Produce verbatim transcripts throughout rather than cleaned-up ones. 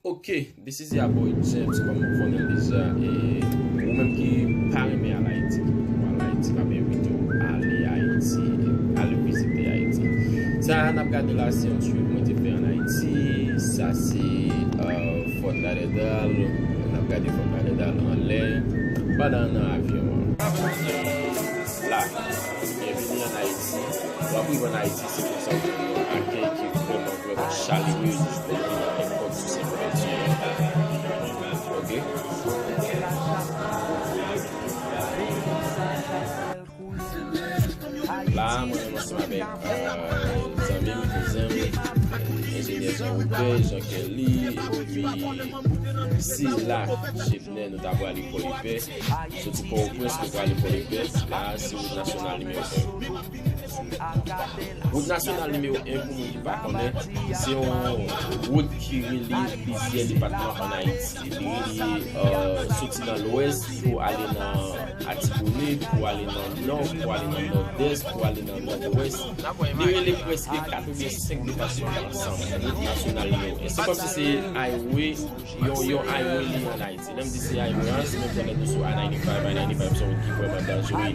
Ok, this is your boy James, kòm ou konnen l deja, e ou menm ki pa renmen al Ayiti, ki poko al Ayiti, m ap envite w ale Ayiti, ale vizite Ayiti. Sa n ap gade la, se yon trip mwen te fè ann Ayiti, sa se, euh, Fort Lauderdale, n ap gade Fort Lauderdale anlè, pandan n nan avyon an. La, byenveni ann Ayiti. W ap rive ann Ayiti, se konsa w gen yon akèy ki vrèman, vrèman chalerez pou vin nan nenpòt sou Senpòtèl. Ok? La, mwen menm ansanm avèk, euh, zanmi m, kouzen m, enjenyè Jean Robert, Jean Kelly, epi Sila Chepnè, nou ta prale Pòdepè. Soti Pòtoprens, nou prale Pòdepè. La, se wout nasyonal nimewo en. Wout nasyonal nimewo en, pou moun ki pa konnen, se yon wout ki relye plizyè depatman ann Ayiti. Li relye, euh, soti nan lwès pou ale nan Atibonit, pou ale nan nò, pou ale nan nòdès, pou ale nan nòdwès. Li relye prèske katrevensenk depatman ansanm. Wout nasyonal nimewo en. Se kòmsi se highway, yon, yon highway li ann Ayiti. Lè m di se highway an, se menm jan lè nou sou I ninety-five, I ninety-five se yon wout ki vrèman danjere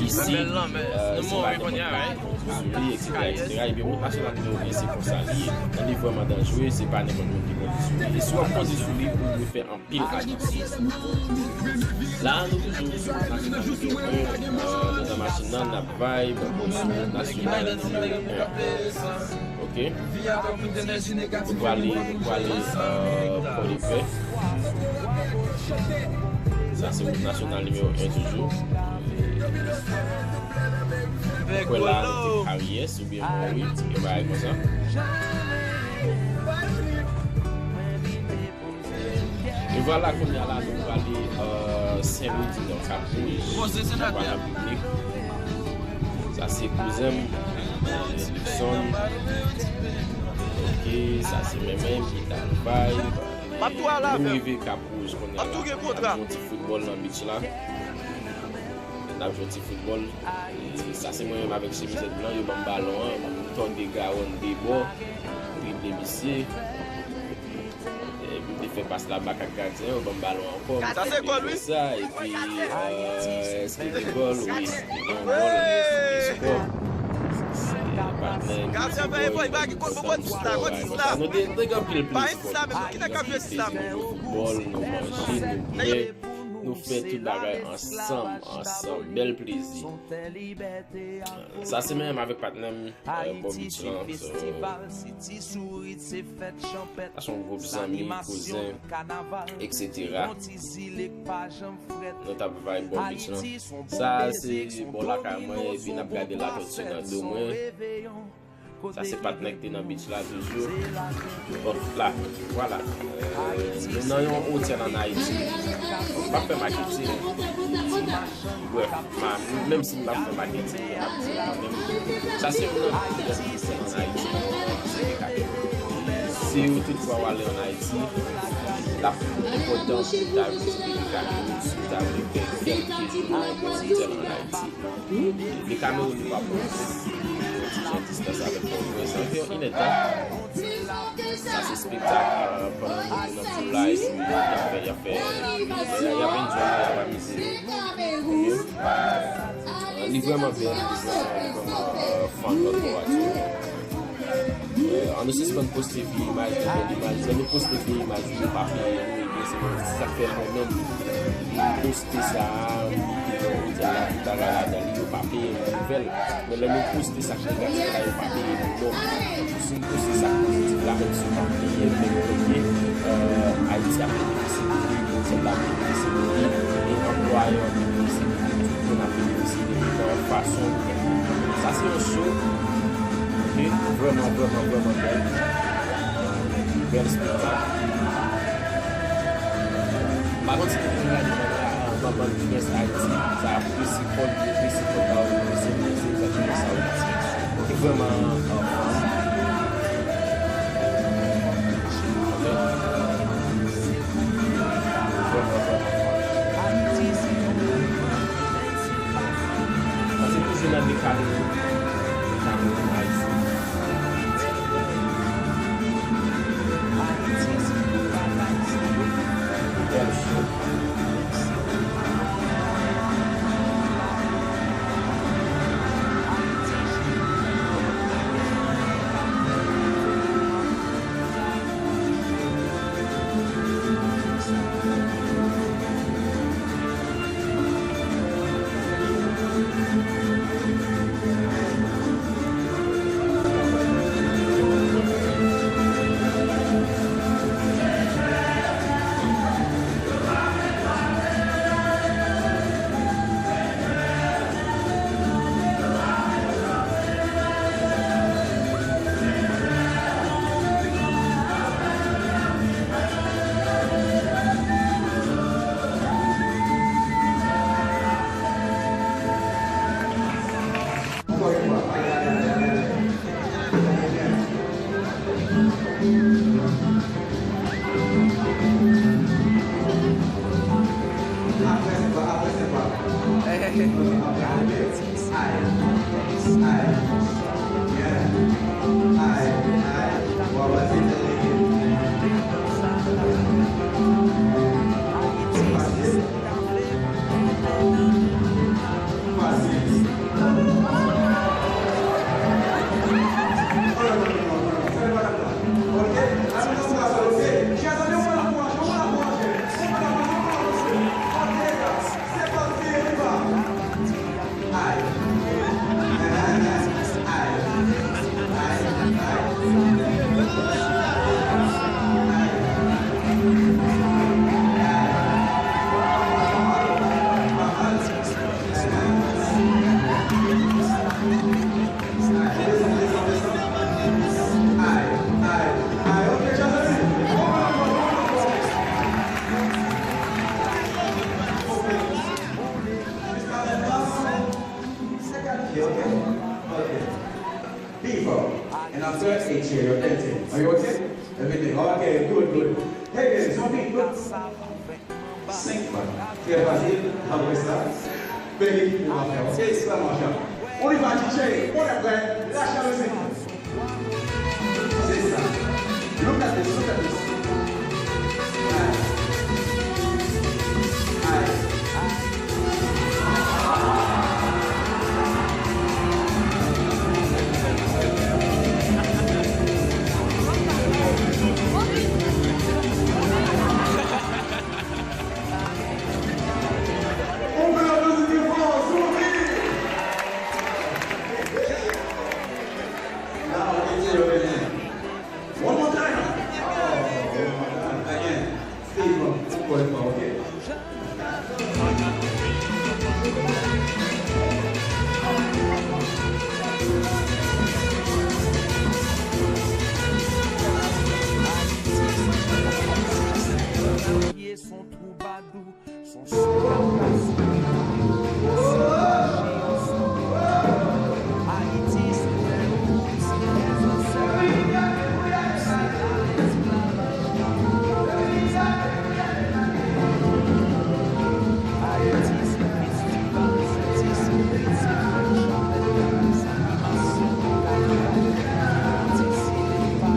isi. Euh, se pa nenpòt moun ki konn sou li, et cetera, et cetera. Ebyen, wout nasyonal nimewo en, se konsa li ye. Li vrèman danjere, se pa nenpòt moun ki konn sou li. E si w ap kondui sou li, ou dwe fè anpil atansyon. La, nou toujou sou wout nasyonal nimewo en, euh, nou nan machin nan, n ap vibe, sou wout nasyonal nimewo en. Ok? Nou prale, nou prale, euh, Pòdepè. Sa se wout nasyonal nimewo en toujou. Mwen kwè la, nou te Karyès oubyen Mòri, yon bagay konsa. E vwala, kounye a la, nou prale, euh, Sen Lwi di Nò, Kap Wouj. Vwala, piblik. Sa se kouzen m, Luckson. Ok, sa se menm menm ki ta bay. Nou rive Kap Wouj kounye a la. N ap jwe yon ti foutbòl nan beach la. N ap jwe yon ti foutbòl. E sa se mwen menm avèk chemizèt blan, yo ban m balon an, m tonbe gawonn de bò, drible misye. Epi m te fè pas la bak ak gadyen an, yo ban m balon ankò. Sa se gòl, wi. Sa, epi, euh, èske gen gòl? Wi, gen yon gòl, men se de skò. Se patnè m, gadyen an fè efò, li pa gen gòl, bon, bon, dis la, bon, dis la. Nou te, te gen anpil plezi, nou jwe foutbòl, nou manje, nou bwè, nou fè tout bagay ansanm, ansanm. Bèl plezi. Sa se menm avèk patnè m, euh, bò beach lan, so, sa se yon gwoup zanmi, kouzen, et cetera. Nou t ap vibe bò beach lan. Sa se bò lakay mwen, epi n ap gade Latòti nan do mwen. Sa se patnè ki te nan beach la toujou. Bon, la, vwala. Euh, nou nan yon otèl ann Ayiti. M p ap fè maketing. Brèf, ma, menm si m p ap fè maketing, m ap di kanmenm. Sa se youn nan pi bèl otèl ann Ayiti. Se Decathlon. Si w toutfwa w ale ann Ayiti, l ap enpòtan pou w ta vizite Decathlon si w ta vle fè kèlke jou nan yon bon otèl ann Ayiti. Decameron nou pa pran yon ti jan distans avèk Pòtoprens, anviwon inèdtan. Sa se espektak, euh, pandan nou nan trip la, epi y ap fè, y ap fè, y ap enjoy, y ap amize. Ok? Euh, li vrèman bèl, li vrèman, vrèman, euh, fun lòt bò a tou. Euh, ann nou sispann poste vye imaj, bèl imaj. Lè nou poste vye imaj, nou pa peye nou, ebyen se, se sa k fè mwen menm, m poste sa a, m mete yon otèl la, tout bagay ladan li, yo pa peye m pou nouvèl. Men lè nou poste sa k negatif la, yo pa peye nou non. Si n poste sa k pozitif la, menm si yo pa peye m, men nou peye, euh, Ayiti ap benefisye de li, otèl la ap benefisye de li, e anplwayè yo ap benefisye de li, tout moun ap benefisye de li nan yon fason. Sa se yon show ki vrèman, vrèman, vrèman bèl. Bèl espektak. M pa konn si nou konn gade bann la, bann, bann Miss Haiti, sa Missy Ford, Missy Ford, se, se egzakteman sa wi. Li vrèman, euh, fun. Ok. Vrèman, vrèman fun. Sa se toujou nan Decameron. Decameron Haiti. Everything. Ok, good, good. Hey, guys, zonbi, good. Senk pa. Trè fasil. Apre sa, bèl ekip nou va fè. Ok, sa mache. On y va, D J. On est prêt. Lâche la musique. C'est ça. Look at this, look at this. Nice. Nice. On fait la musique fort, souris. Now, continue, continue. One more time. Oh, one more time. Again. Stay up. One more time, okay? Son twoubadou, son sou k ap kase, se mache ansanm. Ayiti se tè nou, se tè zansèt nou, se la esklavaj. Ayiti se festival, se ti souri, se fèt chanpèt, se animasyon, se kado, se ti sine, pa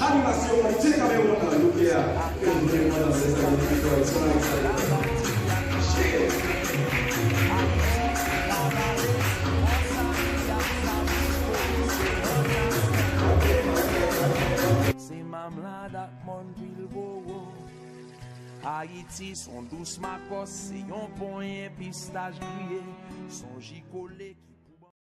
Animasyon, J K Meron nan Louke a, ke nou jwenn pandan sèt ane. Se mamlad ak mòn Pilbowo. Ayiti se yon dous makòs, se yon ponyen pistach griye, se yon ji kole ki